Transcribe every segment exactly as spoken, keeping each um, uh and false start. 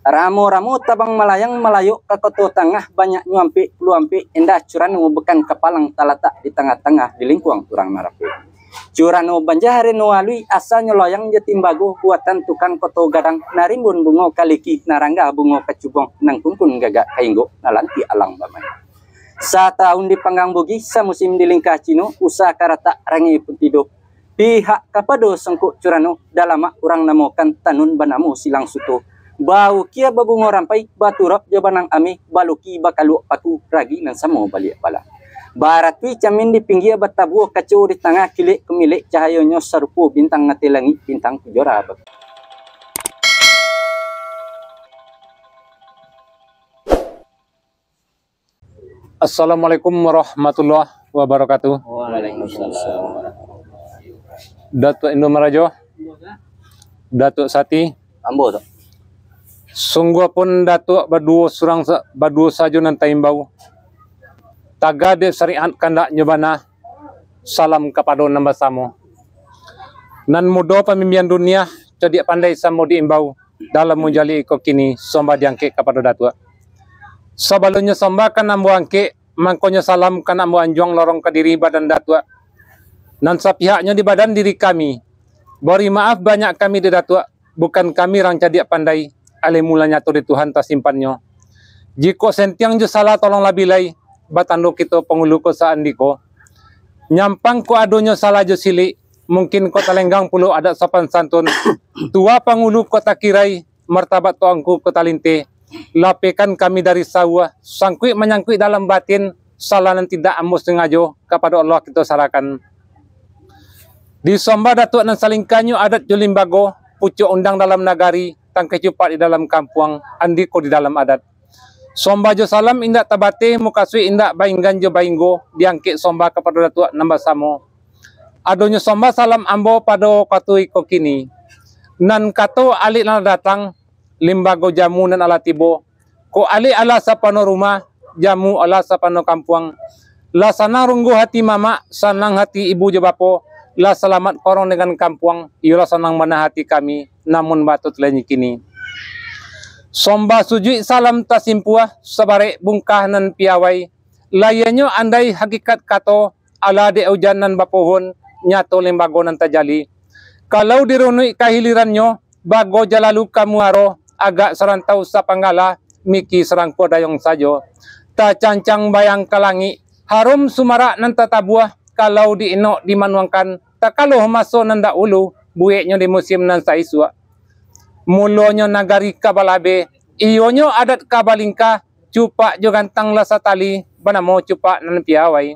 Ramo-ramo tabang malayang malayok ka Koto Tangah, banyaknyo ampek puluah ampek endah curano, bukan kapalang talatak di tangah-tangah di lingkuang urang nan rapek. Curano banja reno aluih, asanyo loyang jo timbago, buatan tukang Koto Gadang, nan rimbun bungo kaliki, nan ranggah bungo kacubong, nan kungkun gagak kainggok, nan lantiak alang bamain. Satahun di Panggang Bugih, samusim di Lingkah Cino, usah karatak rangeh pun tido. Pihak kapado songkok curano, dalamak urang namokan, tanun banamo Silang Suto. Baukia babungo rampai, baturap jo banang ameh, baluki bakaluak paku, ragi nan samo baliak bala. Baratuih camin di pinggia, batabua kaco di tangah, kilek kumilek cahayonyo, sarupo bintang ateh langik, bintang kujora bak- Assalamualaikum warahmatullahi wabarakatuh. Waalaikumsalam. Datuak Indo Marajo, Datuak Sati. Ambo tu. Sungguahpun Datuak baduo surang sa-, baduo sajo nan taimbau. Taga dek syariat kandaknyo bana, salam kapado nan basamo. Nan mudo pamimpinan dunia, codiak pandai samo diimbau, dalam mujalik iko kini, sombah diangkek kapado Datuak. Sabalunnyo sombah kan ambo angkek, mangkonyo salam kan ambo anjuang lorong ka diri badan Datuak. Nan sapihaknyo di badan diri kami. Bari maaf banyak kami di Datuak, bukan kami rang cadiak pandai, alemu lah nyato di Tuhan tasimpannyo. Jikok sentiang jo salah tolong labiah lai, batando kito pangulu ko saandiko. Nyampang kok adonyo salah jo silik, mungkin kok talenggang pulo adat sopan santun. Tua pangulu kok takirai, martabat tuangku kok talinteh. Lapehkan kami dari sauah, sangkuik manyangkuik dalam batin, salah nan tidak ambo sangajo, kapado Allah kito sarahkan. Disombah Datuak nan salingkanyo adat jo limbago, pucuak undang dalam nagari, tangkai cupak di dalam kampuang, andiko di dalam adat. Sombah jo salam indak tabateh, mukasuik indak bainggan jo bainggo, diangkek sombah kapado Datuak nan basamo. Adonyo sombah salam ambo pado wakatu iko kini. Nan kato alek nan lah datang, limbago jamu nan alah tibo. Kok alek alah sapano rumah, jamu alah sapano kampuang. Lah sanang rungguah hati mamak, sanang hati ibu jo bapo, lah salamat korong dengan kampuang, iyolah sanang bana hati kami, namun baatua tu lai kini. Sombah sujuik salam tasimpuah, sabarek bungkah nan piawai, lahianyo andai hakikat kato, alah dek ujan nan bapohon, nyato limbago nan tajali. Kalau dirunuik kahilirannyo, bago jalalu ka muaro, agak sarantau sapanggala, miki sarangkuah dayong sajo. Tacancang bayang ka langik, harum sumarak nan tatabuah, kalau di-inok dimanuangkan, takaloh maso nan dahulu, buweknyo di musim nan saisuak. Mulonyo nagari ka balabeh, iyonyo adat ka balingkah, cupak jo gantang lah satali, banamo cupak nan piawai.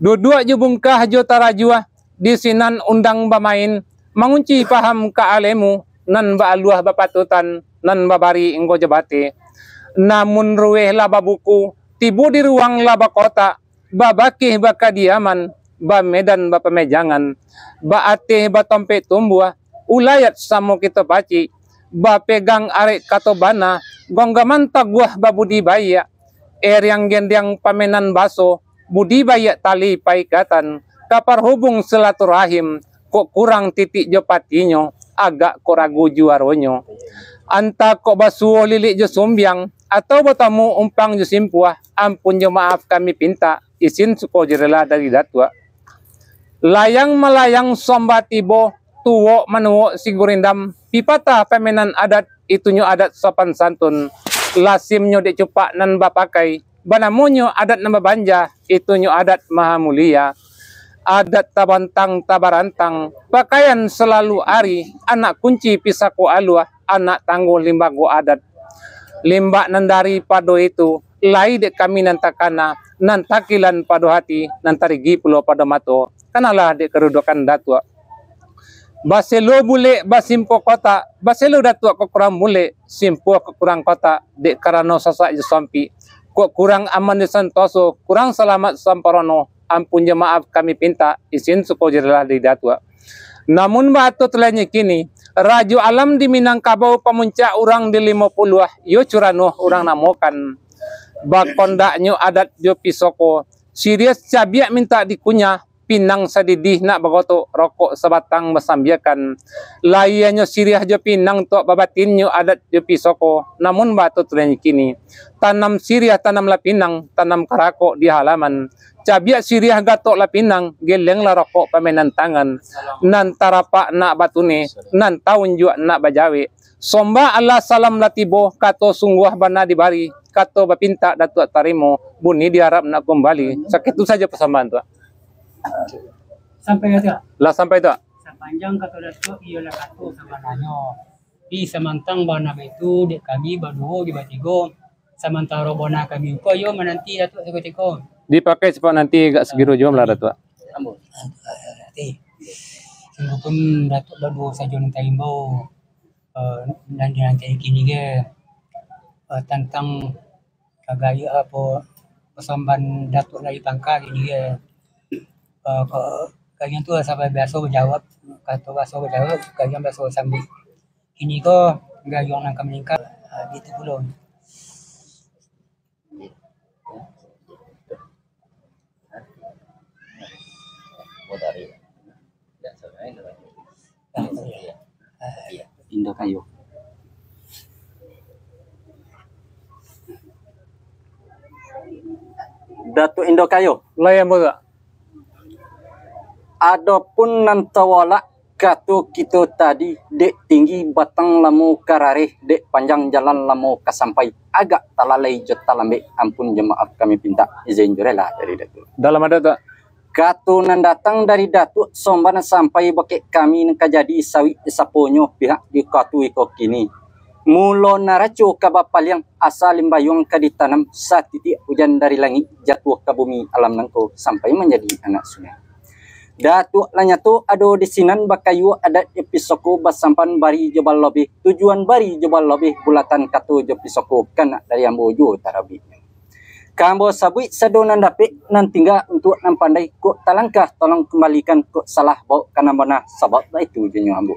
Duduak jo bungkah jo tarajuah, di sinan undang bamain, mangunci paham ka alemu, nan baaluah bapatutan, nan babari inggo jo bateh. Namun ruweh lah babuku, tibo di ruwang lah bakotak, babakeh bakadiaman, bamedan bapamejangan, baateh batompek tumbuah, ulayat samo kito pacik, bapegang arek kato bana, gonggaman taguah babudi baiak, eriang gendiang pamenan baso, budi baiak tali paikatan, ka parhubung silaturahim, kok kurang titik jo patinyo, agak kok ragu juaronyo. Antah kok basuo lilik jo sumbiang, atau batamu umpang jo simpuah, ampun jo maaf kami pintak, isin suko jo rela dari Datuak. Layang malayang sombah tibo, tuwok manuwok sigurindam, pipatah pamenan adat, itunyo adat sopan santun. Lasimnyo dek cupak nan bapakai, banamonyo adat nan babanja, itunyo adat maha mulia. Adat tabantang tabarantang, pakaian salalu ari, anak kunci pisako aluah, anak tangguh limbago adat. Limbak nan daripado itu, lai dek kami nan takana, nan takilan pado hati, nan tarigi pulo pado mato, kanalah dek kadudukan Datuak. Baselo bulek, basimpo kotak, baselo Datuak kok kurang bulek, simpo kok kurang kotak, dek karano sasak jo sompik, kok kurang aman jo santoso, kurang salamat samparono, ampun jo maaf kami pintak, isin suko jo rela dari Datuak. Namun baatua tu lai nyo kini, Rajo Alam di Minangkabau, pamuncak urang di Limo Puluah, iyo Curanah urang namokan. Bakondaknyo adat jo pisoko, siriah cabiak mintak dikunyah, pinang sadidih nak bagotok, rokok sabatang basambiakan. Layianyo siriah jo pinang tu, babatinnyo adat jo pisoko, namun baa tu tren kini. Tanam siriah, tanamlah pinang, tanam karakok di halaman. Cabiak siriah, gatoklah pinang, gelenglah rokok pamainan tangan. Nan tarapak nak batune, nan taunjuak nak bajawek. Sombah alah salam lah tibo, kato sungguah bana dibari, kato bapintak Datuak tarimo, buni diarap nak kumbali. Sakitu sajo pasambahan tu. Sampai ka tu? Lah sampai tu. Sapanjang kato Datuak iyolah kato sabananyo. Di samantang bana baitu, dek kami baduo jo batigo. Samantaro bona kami ko iyo mananti Datuak sakutiko. Dipakai sifat nanti agak sagiro juo lah, Datuak. Ambo. Nanti. Sungguahpun Datuak baduo sajo nan taimbau, eh, nan dinanti kini ge, eh, tantang kagaya apo, pasambahan Datuak dari pangka kini ge. Eh, ko-, kalian tu sabai biaso bajawab, kato biaso bajawab, kalian biaso sambuik. Kini ko gayuang nan ka maningkat, ah, bitu pulo. Indo Kayo. Datuak Indo Kayo. Lai ambo tu. Adopun nan tawalak kato kito tadi, dek tinggi batang lamo ka rareh, dek panjang jalan lamo ka sampai, agak talalai jo talambek, ampun jo maaf kami pintak, izin jo rela dari Datuak. Dalam adat tu. Kato nan datang dari Datuak sombah nan sampai bakeh kami nan ka jadi sawik di saponyo pihak di kato iko kini. Mulo naraco ka bapaliang, asa limbayuang ka ditanam, satitiak ujan dari langik jatuah ka bumi alam nangko sampai manjadi anak sungai. Datuak lah nyato ado di sinan bakayua adat jo pisoko, basampan bari jo balobeh, tujuan bari jo balobeh, bulatan kato jo pisoko, kanak dari ambo juo tarabik. Ka ambo sabuik sado nan dapek, nan tingga untuak nan pandai, kok talangkah tolong kumbalikan, kok salah bawok ka nan bana, sabab baitu jo nyo ambo.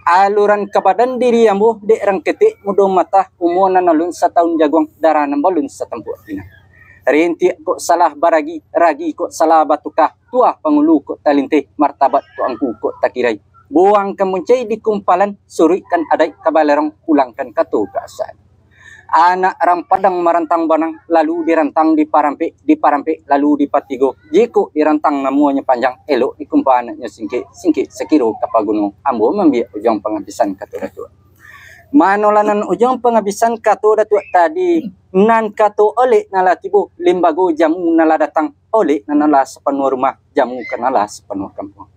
Aluran ka badan diri ambo, dek rang ketek mudo matah, umua nan alun satahun jaguang, darah nan balun satampuak pinang. Rintiak kok salah baragi, ragi kok salah batuka, tuah pangulu kok talinteh, martabat tuangku kok takirai. Buangkan muncai di kumpalan, suruikkan adaik ka balerong, pulangkan kato ka asal. Anak rang Padang marantang banang, lalu dirantang diparampek, diparampek lalu dipatigo. Jikok dirantang namuanyo panjang, elok dikumpa anaknyo singkek, singkek sakiro ka paguno. Ambo maambiak ujuang pangabisan kato Datuak. Manolah nan ujuang pangabisan kato Datuak tadi, nan kato olek nan lah tibo, limbago jamu nan lah datang, olek nan lah sapanuah rumah, jamu ka nan lah sapanuah kampuang.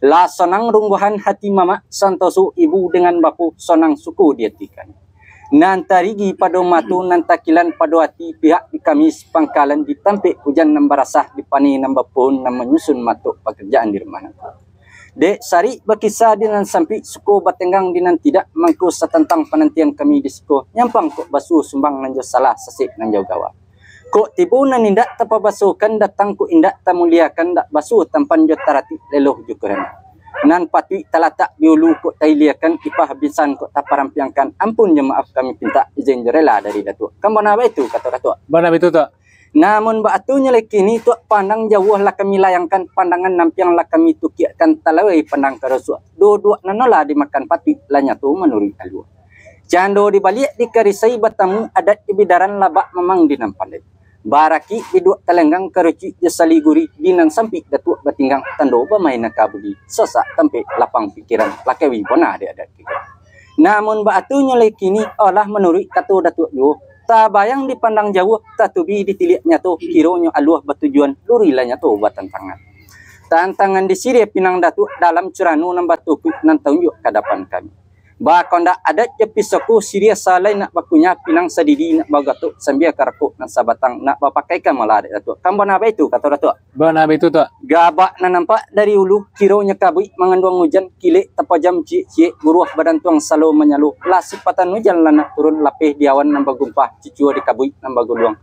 Lah sonang rungguahan hati mamak, santoso ibu dengan bapo, sonang suko di ati kami. Nan tarigi pado mato, nan takilan pado ati, pihak di kami sapangkalan, di tampek ujan nan barasah, di paneh nan bapohon, nan manyusun matok pakarajaan di rumah nangko. Dek sarik bakisa di nan sampik, suko batenggang di nan tidak, mangko satantang panantian kami di siko, nyampang kok basuo sumbang nan jo salah, sasek nan jo gawa. Kok tibo nan indak tapabasokan, datang kok indak tamuliakan, dak basuo tampan jo taratik, leloh jo kurana. Nan patuik talatak di ulu kok tailiakan, ipah bisan kok taparampiangkan, ampun jo maaf kami pintak, izin jo rela dari Datuak. Kan bana baitu kato Datuak. Bana baitu, Tuak. Namun baatunyo lai kini, Tuak, pandang jauah lah kami layangkan, pandangan nampiang lah kami tukiakkan, talawai pandang karosuak. Duduak nan lah dimakan patuik, lah nyato manuruik alua. Cando dibaliak dikarisai, batamu adat di bidaran, labak mamang di nan pandai. Barakik biduak talenggang, karucuik jo saliguri, di nan sampik Datuak batinggang, tando bamain aka budi, sasak tampek lapang pikiran, lakawi bona di adat tigo. Namun baatunyo lai kini, alah manuruik kato Datuak juo, tabayang dipandang jauah, tatubi ditiliak nyato, kironyo aluah batujuan, luri lah nyato batantangan. Tantangan di siriah pinang Datuak, dalam curano nan batukuik, nan taunjuak ka dapan kami. Bakondak adat jo pisoko, siriah salai nak bakunyah, pinang sadidi nak bagatok, sambia karakok nan sabatang nak bapakaikan malah dek Datuak. Kan bana baitu kato Datuak. Bana baitu, Tuak. Gabak nan nampak dari ulu, kironyo kabuik manganduang ujan, kilek tapajam ciek-ciek, guruah badantuang salo manyalo, lah sipatan ujan lah nak turun, lapeh di awan nan bagumpah, cucua di kabuik nan baguluang.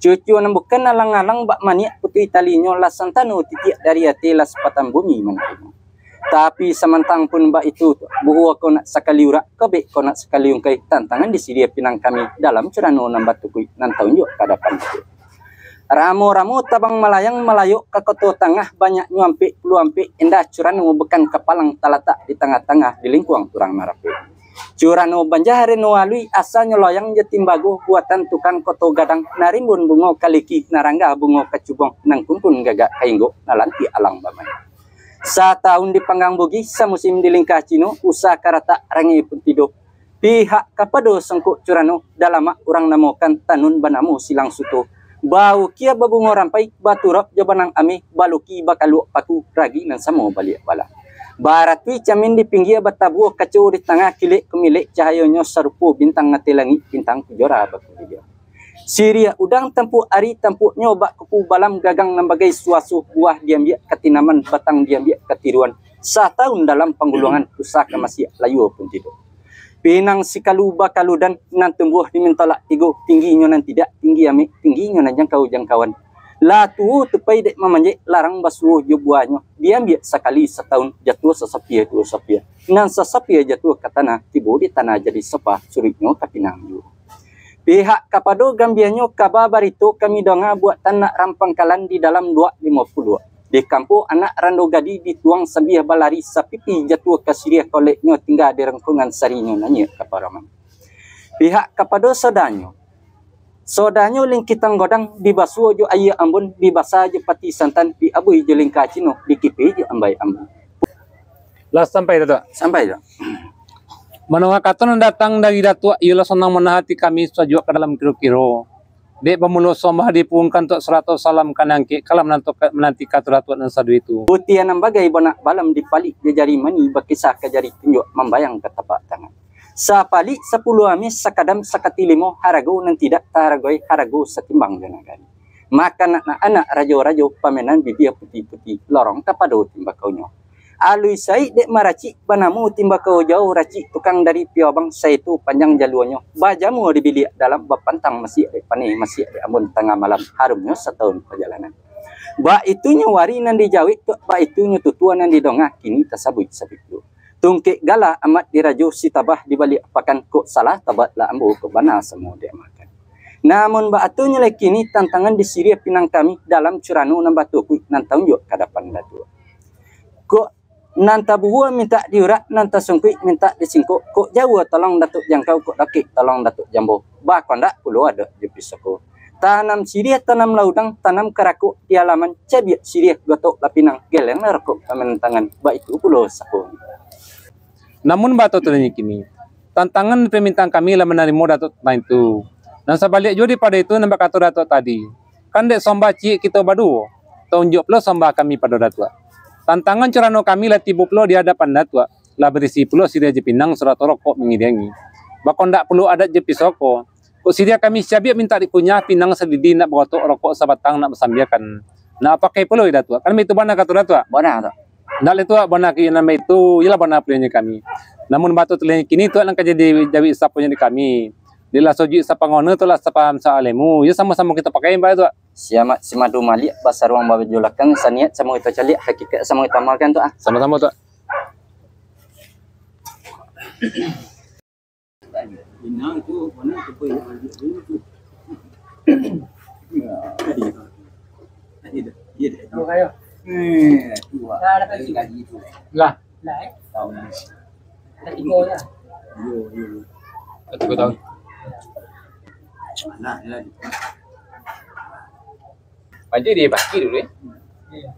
Cucua nan bukan alang-alang bak maniak putuih talinyo, lah santano titiak dari ati, lah sipatan bumi manarimo. Tapi samantang pun baitu, buhua ko nak sakali urak, kobek ko nak sakali ungkai, tantangan di siriah pinang kami, dalam curano nan batukuik, nan taunjuak ka dapan. Ramo-ramo tabang malayang malayok ka Koto Tangah, banyaknyo ampek puluah ampek endah curano, bukan kapalang talatak di tangah-tangah, di lingkuang urang marapek. Curano banjah reno alui, asanyo loyang jo timbago, buatan tukang Koto Gadang, narimbun bungo kaliki, narangga bungo kacubuang, nan kumpun gagak kainggok, nalantiak alang bamain. Satahun di Panggang Bugih, samusim di Lingkah Cino, usah karatak rangi pun tido. Pihak kapado songkok curano, dalamak urang namokan, tanun banamo Silang Suto. Baukia babungo rampai, baturap jo banang ameh, baluki bakaluak paku, ragi nan samo baliak bala. Baratui camin di pinggia, batabua kaco di tangah, kilek kumilek cahayonyo, sarupo bintang ateh langik, bintang kujora bakulilia. Siriah udang tampuak ari, tampuaknyo bak kuku balam, gagang nan bagai suaso, buah diambiak katinaman, batang diambiak katiruan. Satahun dalam pangguluangan, usah ka masiak layua pun tido. Pinang sikalu bakaludan, nan tumbuah di mintolak tigo, tingginyo nan tidak tinggi amek, tingginyo nan jangkau jangkauan. Lah tuo tupai dek mamanjek, larang basuo jo buahnyo, diambiak sakali satahun, jatuah sasapia duo sapia. Nan sasapia jatuah ka tanah, tibo di tanah jadi sapa, suruiknyo ka pinang juo. Pihak kapado gambianyo, kaba barito kami donga, buatan nak rampang kalan di dalam luak limo puluah. Di kampuang anak rando gadih, dituang sambiah balari, sapipi jatuah ka siriah, koleknyo tingga di rangkongan, sarinyo nanyuak ka paraman. Pihak kapado sodanyo, sodanyo lingkitang godang, dibasuo jo aia ambun, dibasa jo pati santan, diabui jo lingka cino, dikipi jo ambai ambun. Lah sampai, Datuak? Sampai, Datuak. Mandonga kato nan datang dari Datuak, iyolah sonang manahan ati kami, sajuak ka dalam kiro-kiro. Dek bamulo sombah dipuhungkan, Tuak, sarato salam ka nan angkek, kalam nan tokat mananti kato Datuak nan saduo itu. Putiah nan bagai banak balam, dipalik jo jari mani, bakisah ka jari tunjuak, mambayang ka tapak tangan. Sapalik sapuluah ameh, sakadam sakati limo, harago nan tidak taharagoi, harago satimbang jo nagari. Makan anak-anak rajo-rajo, pamainan bibia putih-putih, lorong kapado timbakaunyo. Alui saik dek maracik, banamo timbakau jauah, racik tukang dari Piawabang, saitu panjang jaluanyo, bajamua di biliak dalam, bapantang masiak dek paneh, masiak dek ambun tangah malam, harumnyo satahun pajalanan. Baitunyo wari nan dijawek, Tuak, baitunyo tutua nan didonga, kini tasabuik-sabuik juo. Tungkek gala amat dirajo, sitabah di baliak pakan, kok salah tabat lah ambo, kok bana samo dek makan. Namun baatunyo lai kini, tantangan di siriah pinang kami, dalam curano nan batukuik, nan taunjuak ka dapan Datuak. Kok nan tabuhua mintak diurak, nan tasungkuik mintak disingkok, kok jauah tolong Datuak jangkau, kok dakek tolong Datuak jambo, bakondak pulo adat jo pisoko. Tanam siriah, tanam laudang, tanam karakok di alaman, cabiak siriah, gotok lah pinang, geleng lah rokok ka manantangan, baitu pulo sako. Namun baa tu lai kini, tantangan nan dipamintaan kami lah manarimo Datuak tantang itu. Nan sabaliak juo daripado itu, nan bakato Datuak tadi, kan dek sombah ciek kito baduo, taunjuak pulo sombah kami pado Datuak. Tantangan curano kami lah tibo pulo di adapan Datuak, lah barisi pulo siriah jo pinang, sarato rokok mangiriangi. Bakondak pulo adat jo pisoko, kok siriah kami sacabiak mintak dikunyah, pinang sadidi nak bagotok, rokok sabatang nak basambiakan. Nak pakai pulo, Datuak. Kan baitu bana kato Datuak? Bana, Tuak. Ndak lai, Tuak, bana kini nan baitu, iyolah bana pulo nyo kami. Namun baa tu lai kini, Tuak, nan ka jadi jawek saponyo di kami. Dek lah sajuik sapangona, Tuak, lah sapaham saalimu. Iyo samo-samo kito pakai, baa, Tuak. Siamak simadu maliak, basaruang babaju lakang, saniat samo kito caliak, hakikat samo kito amalkan, Tuak, ah. Samo-samo, Tuak. Lah. Lah, eh? Dah tiga lah. Dah tiga tahun. Macam dia baki dulu, eh? Iya.